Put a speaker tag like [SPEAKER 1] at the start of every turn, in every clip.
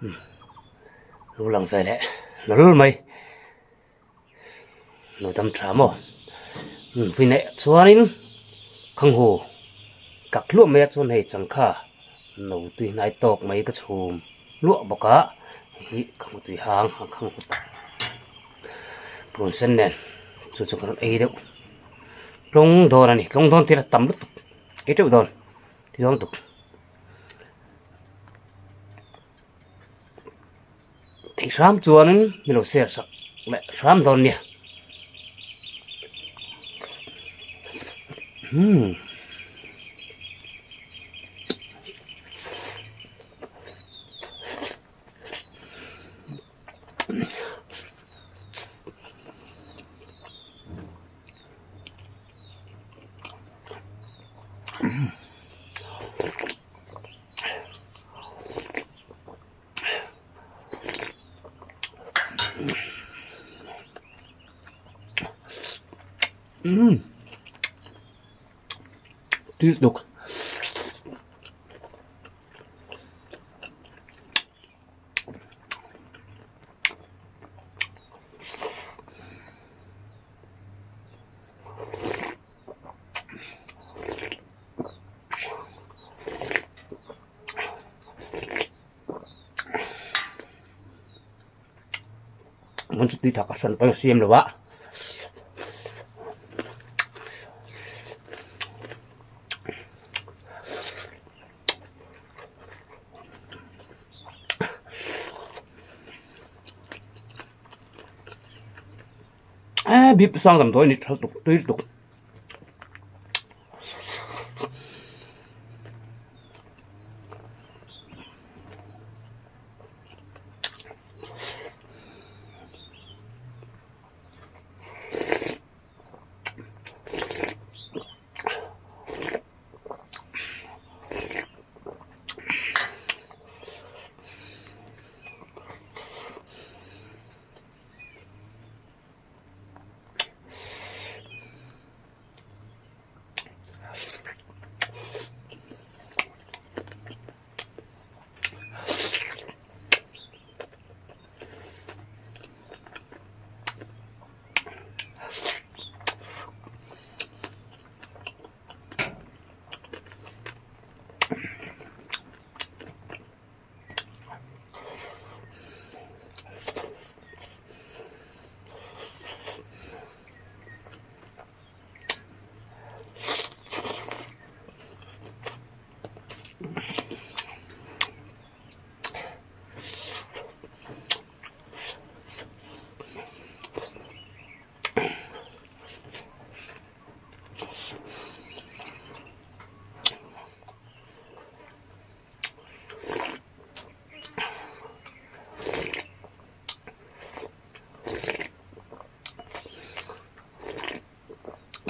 [SPEAKER 1] Lo lang ve leh nawlh mai. Lo dam tha maw? Vui neih chuanin khanghu kak hluah mai a chuan hei changkha no tui hnai tawk mai ka chhum hluah bawk a hei hi khanghu tui hang a khanghu tak purun sen nen chu chu ka rawn ei deuh tlawng dawn a ni tlawng dawn thil a tam lutuk ei teuh dawn ti dawn lutuk. Theih hram chuanin mi lo share sak leh hram dawn nia. Hmm. Umm tui lutuk. Mun chu tui thak a hran pawhin a siam lo a. Eee bip sang damdawi a ni tha lutuk tui lutuk.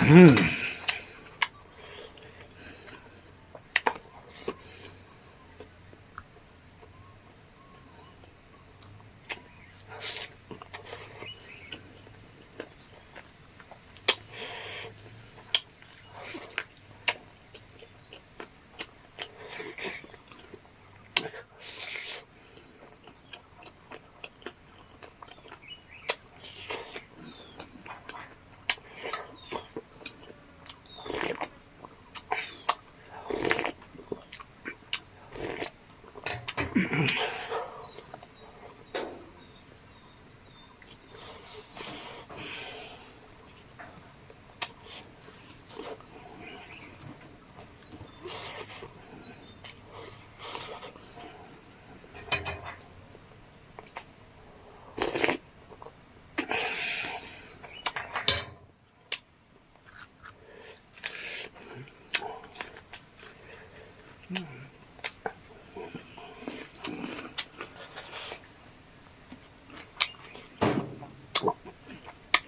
[SPEAKER 1] Umm.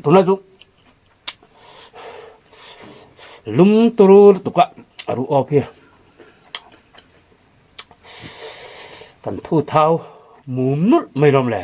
[SPEAKER 1] Tunlai chu lum turu lutuk a a ruh awp hi kan thu thau mum nulh mai lawm le.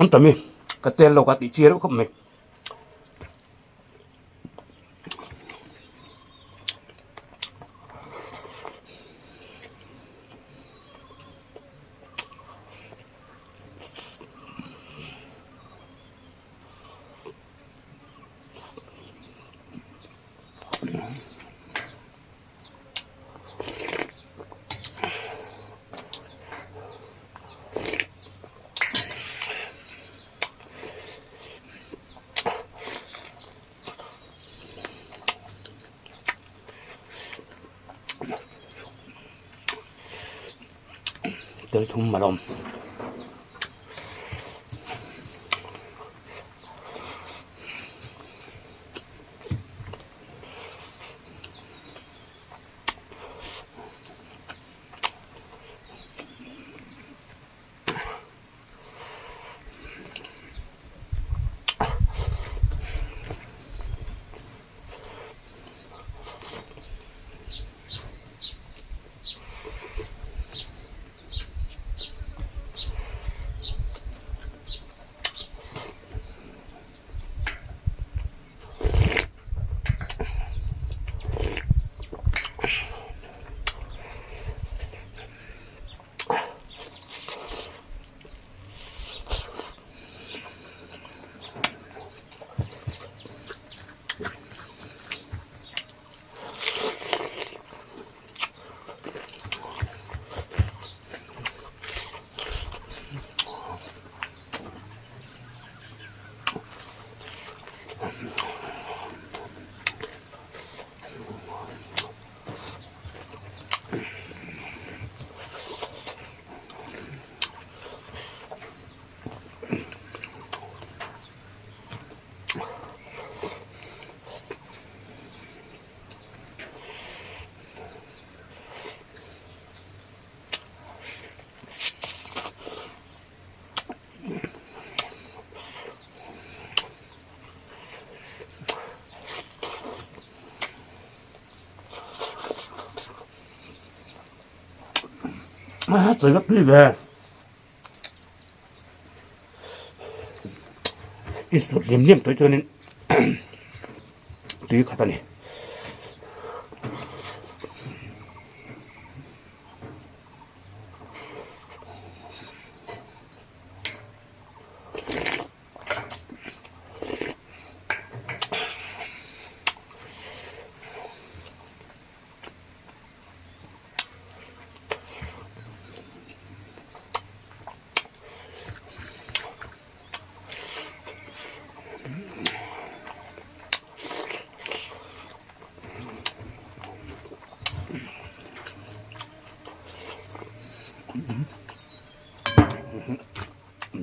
[SPEAKER 1] An tam i ka tel lo ka tih chi reuh khawp mai. Tel thum a awm. A chawi vak tui ve. I sut liam liam tawih chuanin tui khat a ni.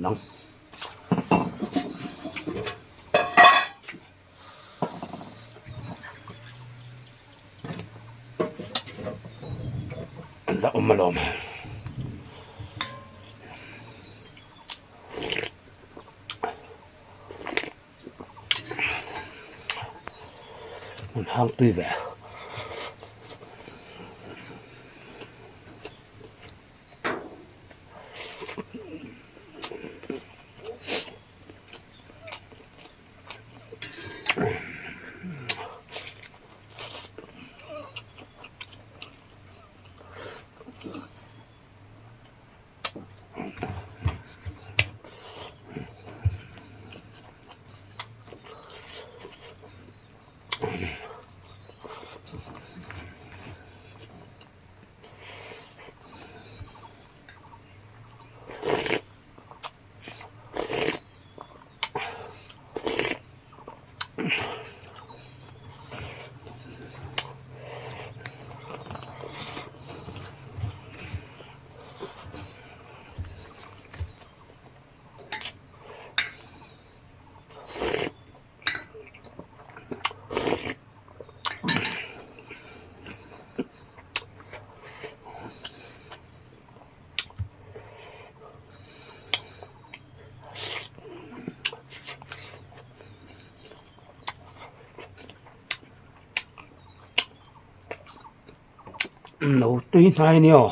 [SPEAKER 1] Nang. La awm alawm. Hmun hang tui ve. No tui hnai a ni aw.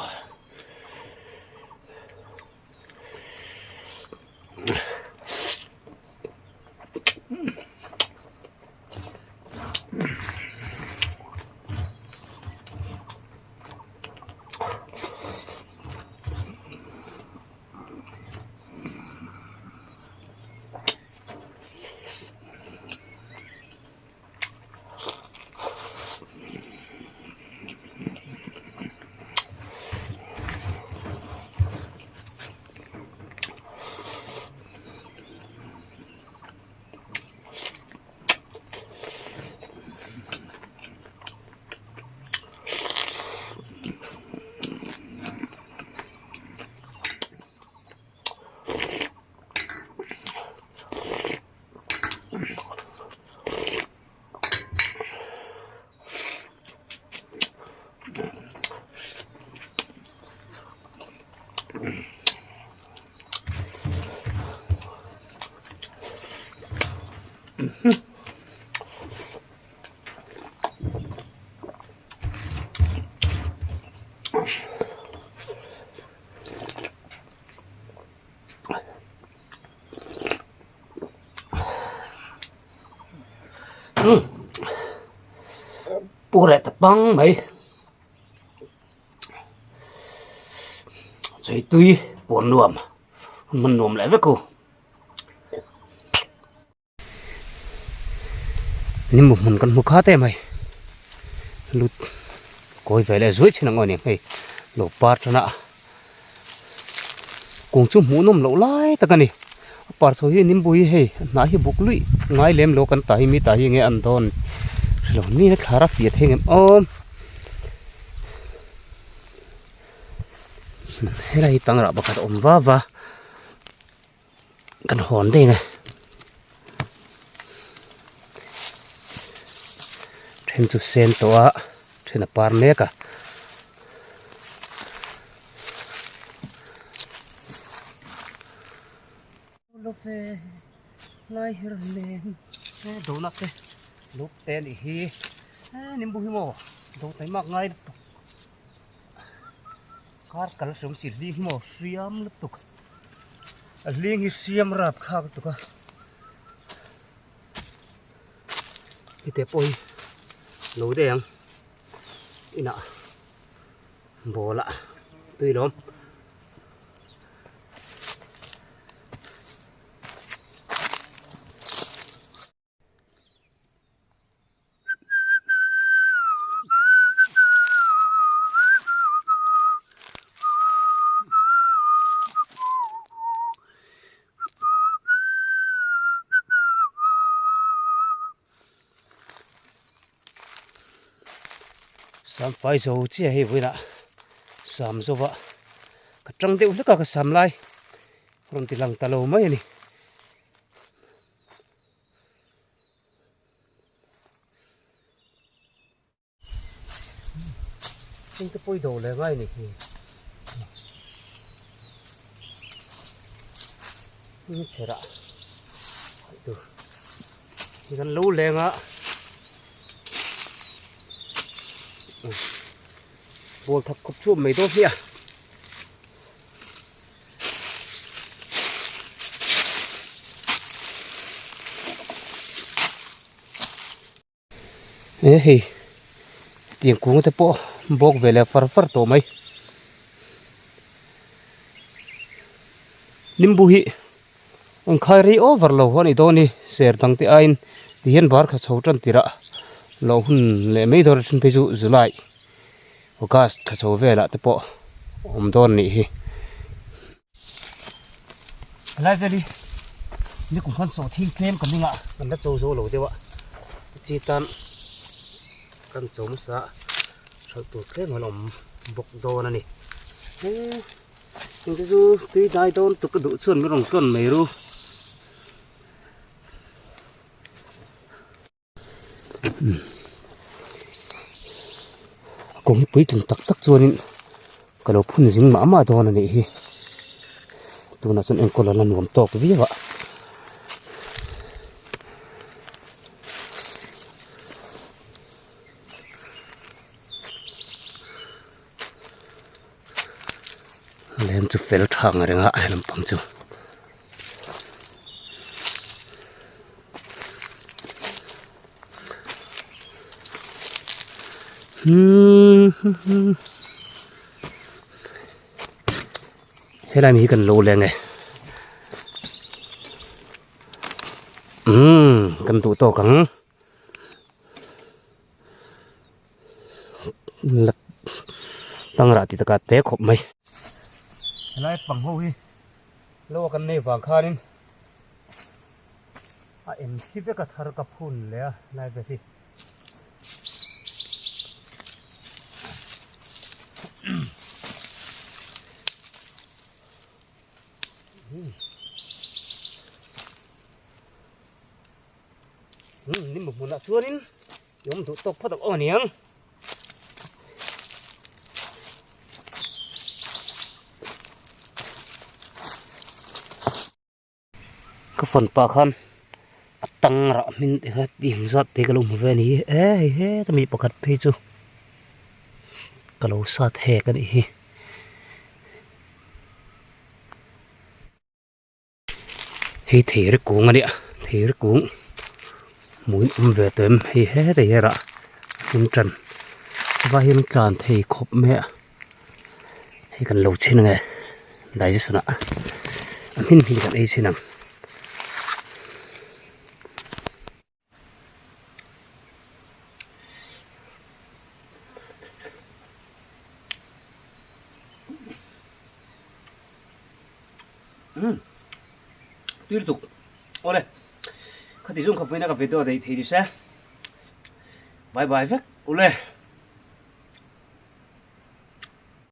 [SPEAKER 1] Pu leh ta pang mai Chaitui puan nuam hman nuam leh vek u. Nimu hmun kan hmu kha te mai lut kawi ve leh zuai chin ang aw ni hei lo par tan a kung chu hmuh nawm loh lai tak a ni a par chho hi nimbu hi hei a hnah hi buk luih ngai lem lo kan tah hi mi tah hi enge an dawn hrelo ni a thlar a fiah thei ngem awm helai hi tangrah pakhat a awm va va. Kan hawn daih a then chu sen tawh a then a par mek a. Kar kal sawm si hling hi maw hriam lutuk a hling hi siam rap thlak lutuk a hete pawh hi lo daih ang inah ball ah tui lawm. Sam fai zo chiah hei vawiinah sam zova ka tang deuh hlek a ka sam lai rawn ti lang ta lo mai a ni. Heng te pawi do leh ngai ni hi. Heng chherah haih tur hi kan lo leng a. Ball thak khawp chu mai dawn hmiah. He hei tiang kung te pawh bawk ve leh far far tawh mai nimbu hi engkhai rei over lo a nih dawn hi ser dang te aiin ti hian bar kha chho tan tirh ah loh hun leh mai dawn a then phei chu July August thla chho velah te pawh awm dawn nih hi. Helai vel hi nikum khan sawhthing tlem kan ning a, kan la cho zo lo deuh a, chi tan kan cho hmasa a, hralh tur tlem an awm bawk dawn a ni. He engte chu tui dai dawn tuk a duh chuan min rawn tlawn mai ru. A kawng hi puitling tak tak chuanin ka lo phun zing mah mah dawn a nih hi tunah chuan enkawl a la nuam tawk viau a. Lem chu fel tha ang reng a he lampang chu. Helai mi hi kan lo leng e umm kan duh tawk ang la tangrah ti taka te khawp mai. Helai pang ho hi lo a kan nei vang khanin a em thi vek a thar ka phun leh a helai vel hi. Ni hmunah chuanin i awm duh tawk phawt ang aw aniang. Ka phone pah khan a tak. Tang rah hmin te kha tim zat te ka lo hmu ve a ni hi e hei heta mi pakhat phei chu ka lo sat hek a nih hi. Hei thir kung a nia thir kung hmuin awm ve tawh em hei heta hi rah hmun tan chuvah hian tlan thei khawp mai a hei kan lo chhin ange digestion ah a hmin hmin kan ei chhin ang. Umm tir tuk awle khati zawng kha vawiin a ka video daih thei ni se bye bye vek ule.